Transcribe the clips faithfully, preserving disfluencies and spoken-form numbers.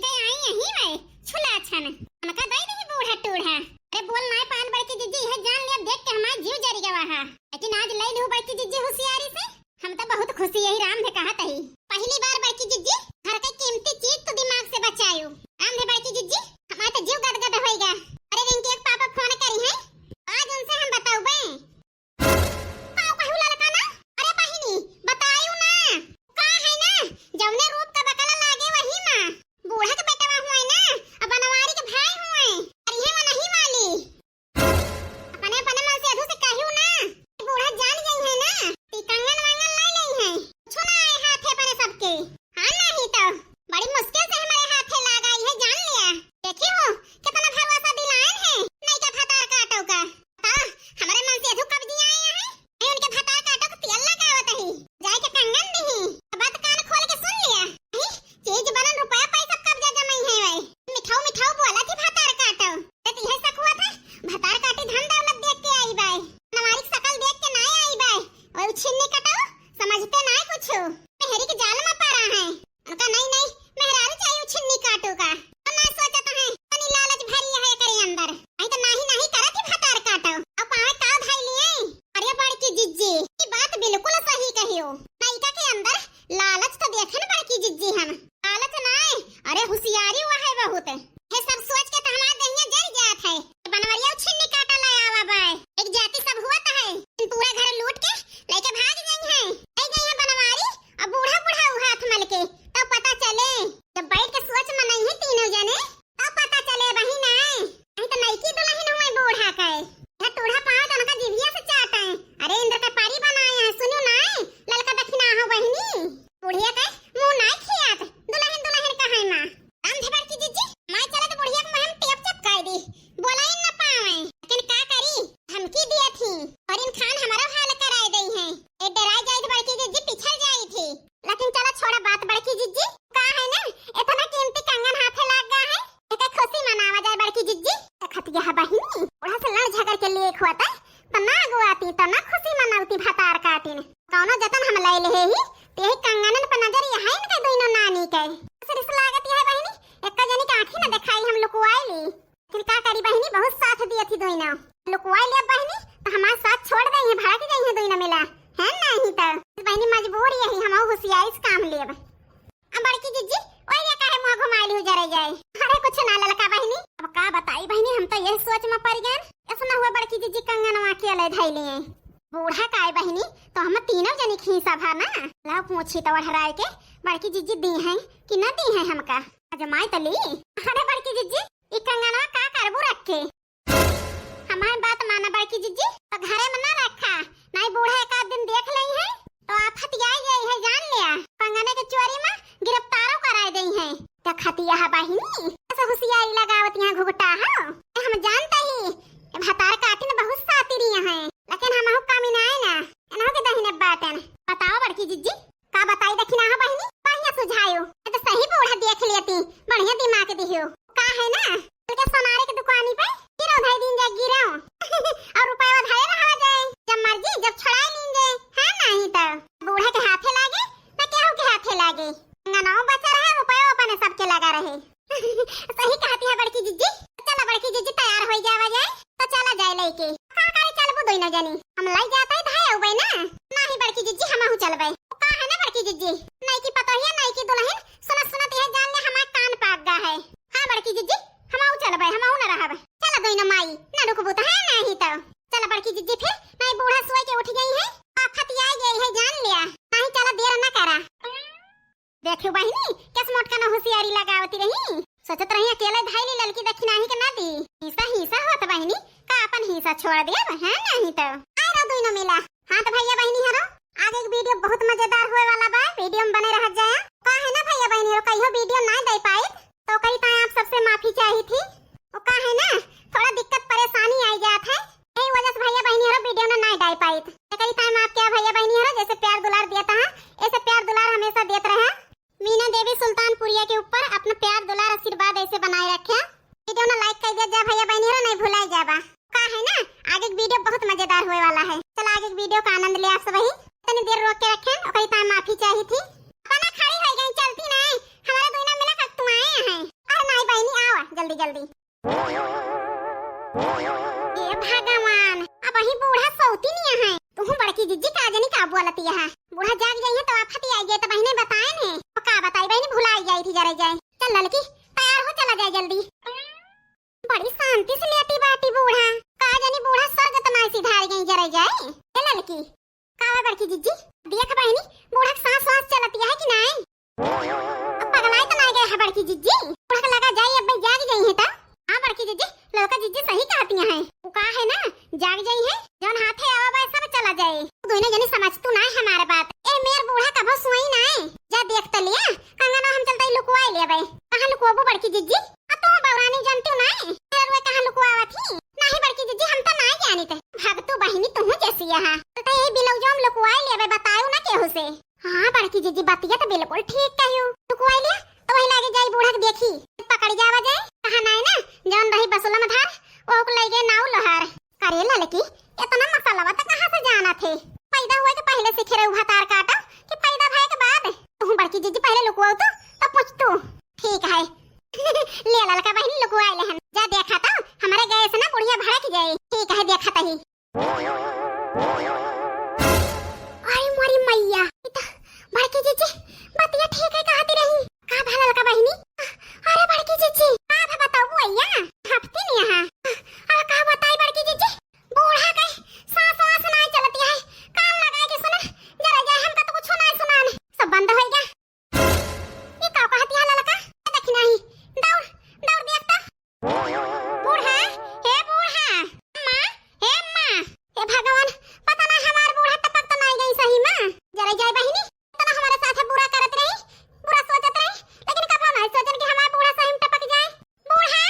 के आई यही वे छुला छन। उनका दई दही बूढ़ा टूढ़ा। अरे बोल नाय पान बड़की जिज्जी, यह जान लिया, देख के हमार जीव जरी गवा हा। लेकिन आज लई लू बड़की जिज्जी हुसियारी से, हम तो बहुत खुशी यही राम धे कहत ही। पहली बार बड़की जिज्जी घर के कीमती चीज तो दिमाग से बचायू। राम धे बड़की जिज्जी, हमार तो जीव गदगद होइगा। अरे रिंकी एक पापा फोन करी है, आज उनसे हम बताउबे। का कहू ललका ना? अरे बहिनी, बतायू ना। का है ना, जौने रूप का बकला लागे वही माँ। बूढ़ा के बेटवा हुए ना, अब बनवारी के भाई हुए। अरे है वो नहीं वाली। अपने अपने मन से अधू से कहू ना। बूढ़ा जान गई है ना, ती कंगन वंगन लाई लाई है। कुछ ना आए हाथे अपने सबके। हाँ नहीं तो बड़ी मुश्किल से हमारे हाथे लाग आई है, जान लिया। देखी हो कितना भरोसा दिलायन है नई का भतार काटो का। ता हमरे मन से अधू कब्जी आए हैं। नहीं उनके भतार काटो के तेल लगावत ही। जाए के कंगन दिही। बात कान खोल के सुन लिया। नहीं, चीज बनन रुपया पैसा कब्जा जमाई है वै। मिठाऊ मिठाऊ बोला थी भतार काटो। ते तिहे सकुआ था। भतार काटी धन दौलत देख के आई बाय। नवारी के सकल देख के ना आई बाय। वै उछिन्नी कटो, समझते ना कुछ। मेहरी के जाल में पड़ा है। उनका नहीं नहीं, मेहरारू चाहिए छिन्नी काटू का। तो ना सोचत है, तनी लालच भरी है एकरे अंदर। नहीं तो नाही नाही करत ही भतार काटो। अब पावे का धाई लिए? अरे बड़की जिज्जी, ई बात बिल्कुल सही कहियो। लइका के अंदर लालच तो देखे न बड़की जिज्जी हम। लालच ना है, अरे हुसियारी हुआ है बहुत। ये सब सोच के तो हमार दहिया जल जात है। बनवरिया छिन्नी काटा ले आवा बाय। एक जाति सब हुआ तो है, इन पूरा घर लूट के लेके भाग गई है। ले गई है बनवारी, अब बूढ़ा बूढ़ा उ हाथ मल के, तब पता चले। जब बैठ के सोच मनई है तीनों जने, तब पता चले बहिन आए। नहीं तो नईकी दुल्हन हुए बूढ़ा के। यह टूढ़ा पावे तो उनका जीभिया से चाटे। अरे इंद्र का परी बनाए हैं, सुनो ना, ललका दखिना हो बहिनी। बुढ़िया के मुंह नाई खियात, दुल्हन दुल्हन कहे माँ। राम धे बड़की जिज्जी, माई चलत बुढ़िया के मुंह में टेप चपकाई दी, बोलाई न पावे। लेकिन का करी, धमकी दिया थी, और इन खान हमारा हाल कराए दई है। ए डराई जाइत बड़की जिज्जी पिछल जाई थी। लेकिन चला छोड़ा बात बड़की जिज्जी, का है ना, इतना कीमती कंगन हाथे लाग गा है, एकर खुशी मनावा जाए बड़की जिज्जी। देखत यह बहिनी, ओढ़ा से लड़ झगड़ के लिए खुआता, त ना अगुआती, त ना खुशी मनावती भतार काटिन। कौनो जतन हम ले लेहे ही, ते ही कंगनन पर नजर यहाँ इनके दोनों नानी के। बस रिस लागत यह बहिनी, एक्का जनी के आँखी न देखाई, हम लुकुआई ली। फिर का करी बहिनी, बहुत साथ दिए थी दोनों। लुकुआई लिया बहिनी, तो हमार साथ छोड़ दे, ये भड़क गई है दोनों मिला। है नहीं तो। बहिनी मजबूर यही, हम हुसियारी से काम लेब। अब बड़की जिज्जी, ओए रे काहे मुंह घुमाइली हो जरे जाए? अरे कुछ ना ललका बहिनी। अब का बताई बहिनी, हम तो यही सोच में पड़ गए। ऐसा ना हुआ बड़की जिज्जी कंगनवा के ले धई लिए। बूढ़ा काय बहिनी, तो हम तीनों जनी खीसा भा ना। लाओ पूछी तो ओढ़राए के, बड़की जिज्जी दी हैं कि ना दी हैं हमका? अजमाई तो ली। अरे बड़की जिज्जी, ई कंगनवा का करबू रख के? हमार बात माना बड़की जिज्जी, तो घरे में ना रखा, नाई बूढ़ा एक आध दिन देख लेई है, तो आफत आई गई है, जान लिया। कंगने के चोरी में गिरफ्तारो कराए देई है। देखत यह बहिनी, ऐसे हुसियारी लगावत यहाँ घुघटा हो। हम जानते ही, भतार काटिन बहुत सातिरिया हैं, लेकिन हमहू कमी ना है ना, इन्हों के दहिने बाटन। बताओ बड़की जिज्जी, का बताई दखिना हो बहिनी, बढ़िया सुझायो। ये तो सही बूढ़ा देख लेती, बढ़िया दिमाग दिहियो। का है ना, इनके सोनारे के दुकानी पे गिरो धई दीन जाए, गिरो। और रुपया धरे रहा जाए, जब मर्जी जब छुड़ाए लीन जाए, है नहीं तो। बूढ़ा के हाथे लागे, ना केहू के हाथे लागे। अंगनाओ बचा रहे, रुपया अपने सबके लगा रहे। सही कहती है बड़की जिज्जी। चला बड़की जिज्जी, तैयार होई जावा जाए, तो चला जाए लइके। का करे चलबू दोनों जनी? हम लई जात है धाय अउबे ना। नाही बड़की जिज्जी, हमहू चलबे। का है ना बड़की जिज्जी, नईकी पतोहिया, नईकी दुल्हन, सुनत सुनत यह जान ले हमार कान पाक गा है। हाँ बड़की जिज्जी, हमहू चलबे, हमहू न रहब। चला दोनों माई, न रुकबू तो है नहीं तो। चला बड़की जिज्जी फिर, नहीं बूढ़ा सोई के उठ गई है, आफत आ गई है जान लिया। नहीं चला देर न करा। देखियो बहिनी, केस मोटका न होशियारी लगावती रही। सोचत रही अकेले धइली ललकी दखिनाही के ना दी। हिस्सा हिस्सा होत बहिनी, का अपन हिस्सा छोड़ दिया है नहीं तो। आए रहो दोनों मिला। हाँ तो भैया बहिनी हरो, आगे एक वीडियो बहुत मजेदार होए वाला बा, वीडियो में बने रह जाए। का है ना भैया बहिनी हरो, कहियो वीडियो ना दे पाई तो करी ताए आप सबसे माफी चाही थी। वो का है ना, थोड़ा दिक्कत परेशानी आई जात है, यही वजह से भैया बहिनी हरो वीडियो में ना डाल पाई। एकरी ताई माफ किया भैया बहिनी हरो, जैसे प्यार दुलार दिया था, ऐसे प्यार दुलार हमेशा देत रहे। मीना देवी सुल्तानपुरिया के ऊपर अपना प्यार दुलार आशीर्वाद ऐसे बनाए रखे। वीडियो ना लाइक कर दिया जा भैया बहिनी हरो, नहीं भुलाई जाबा। का है ना, आगे एक वीडियो बहुत मजेदार होए वाला है। चला आगे एक वीडियो का आनंद ले आप सब ही। इतनी देर रोक के रखे, ओकरी ताई माफी चाही थी। अपना खड़ी जल्दी। ए भगवान, अबहीं बूढ़ा सौतिनिया है। तुहूँ बड़की जिज्जी का जनी का बोलतिया है। बूढ़ा जाग जाइहैं तो आफत आई जाए, तो बहिने बताए ने। तो का बताई बहिनी, भुलाई जाई थी जरे जाए। चल ललकी, तैयार हो, चला जाए जल्दी। बड़ी शांति से लेटी बाटी बूढ़ा। का जनी बूढ़ा स्वर्ग त नाय सिधार गई जरे जाए। ए ललकी, का बा बड़की जिज्जी? देख बहिनी, बूढ़ा के सांस वास चलतिया है कि नाय? अब पगलाए त नाय गए है बड़की जिज्जी? बूढ़ा के लगा जाई, अब जाग जाई है त। हाँ बड़की जिज्जी, ललका जिज्जी सही कहतिया है। वो का है ना, जाग जाई है, जौन हाथे आवा बा सब चला जाए। दोनों जनी समझ तू नाय हमारे बात। ए मेर बूढ़ा कभो सोई नाय। जा देख त लिया, कंगनवा हम चलता लुकवाए लेबे। कहाँ लुकवाबू बड़की जिज्जी? आ तू बौरानी जानती नाय, मेर रुए कहाँ लुकवावा थी? नाही बड़की जिज्जी, हम त नाय जानी थे। भाग तू बहिनी, तू जैसी यहाँ। चलता यही बिलौजो हम लुकवाए लेबे, बतायो ना केहू से। हाँ बड़की जिज्जी, बतिया त बिल्कुल ठीक कहियो। लुकवाई लिया त वही लागे जाई बूढ़ा के देखी, पकड़ जावा जाए। कहा नाय ना, जौन रही बसुलम धार, ओक लई गए नाव लोहार। करे ललकी, इतना मसलवा त कहाँ से जाना थे? पैदा हुए के पहले सीखे रहू भतार काटा कि पैदा भए के बाद? तू बड़की जिज्जी पहले लुकवाऊ तो, तब पूछ तू। ठीक है। ले ललका बहिनी लुकवाए लेहन। जा देखा तो, हमारे गए से ना बुढ़िया भड़क जाए। ठीक है, देखा तही। अरे मोरी मैया, ई त बड़की जिज्जी बतिया ठीक है कहती रही। का भा ललका बहिनी? अरे बड़की जिज्जी, का भा बताऊ भैया? हफ्ती नहीं यहाँ। अब का बताई बड़की जिज्जी? बूढ़ा के सांस वास नाय चलती है। कान लगा के सुना, जरा जाए हमका तो कुछ नाय सुनान। सब बंद होइगा। ई का कहतिया ललका? देखी नाही। दौड़, दौड़ देख तो। बूढ़ा, हे बूढ़ा। अम्मा, हे अम्मा। हे भगवान, पता ना हमार बूढ़ा टपक तो नाय गई सही मा। जरा जाए बहिनी, इतना हमारे साथ बुरा करत रही, बुरा सोचत रही, लेकिन कबो नाय सोचन कि हमार बूढ़ा सही में टपक जाए। बूढ़ा,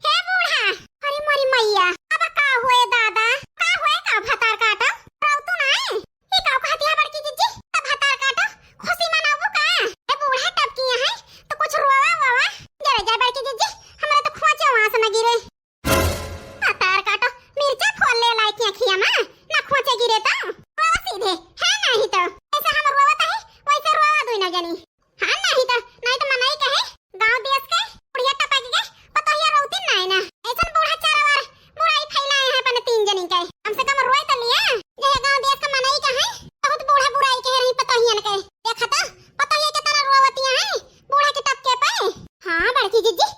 हे बूढ़ा। अरे मोरी मैया, अब का हुए दादा? का हुए का भतार काटा? रोऊ तू नाय? ई का कहतिया बड़की जिज्जी? त भतार काटा, खुशी मनाबू का? ए बूढ़ा टपकी है, तो कुछ रोवा वोवा। जरा जा बड़की जिज्जी, हमरा तो खोचे वास न गिरे। भतार काटा, मिर्चा फोल ले लाई की अखिया मा, ना खोचे गिरे तो। रोवा सीधे, है नाही तो। ऐसा हम रोवत है, वैसे रोवा दुई ना जनी। हाँ, नाही त, नाही त मनई कहे, गाँव देश के बुढ़िया टपक के पतोहिया रोवती नाही ना। ऐसन बूढ़ा चारों ओर बुराई फैलाए हैं अपने तीन जनी के। कम से कम रोए त लिया, जे गाँव देश के मनई कहे, बहुत बूढ़ा बुराई कहे रही पतोहियन के। देखा त, पतोहिया के तरह रोवतिया हैं, बूढ़ा के टपके पे। हाँ, बड़की जिज्जी,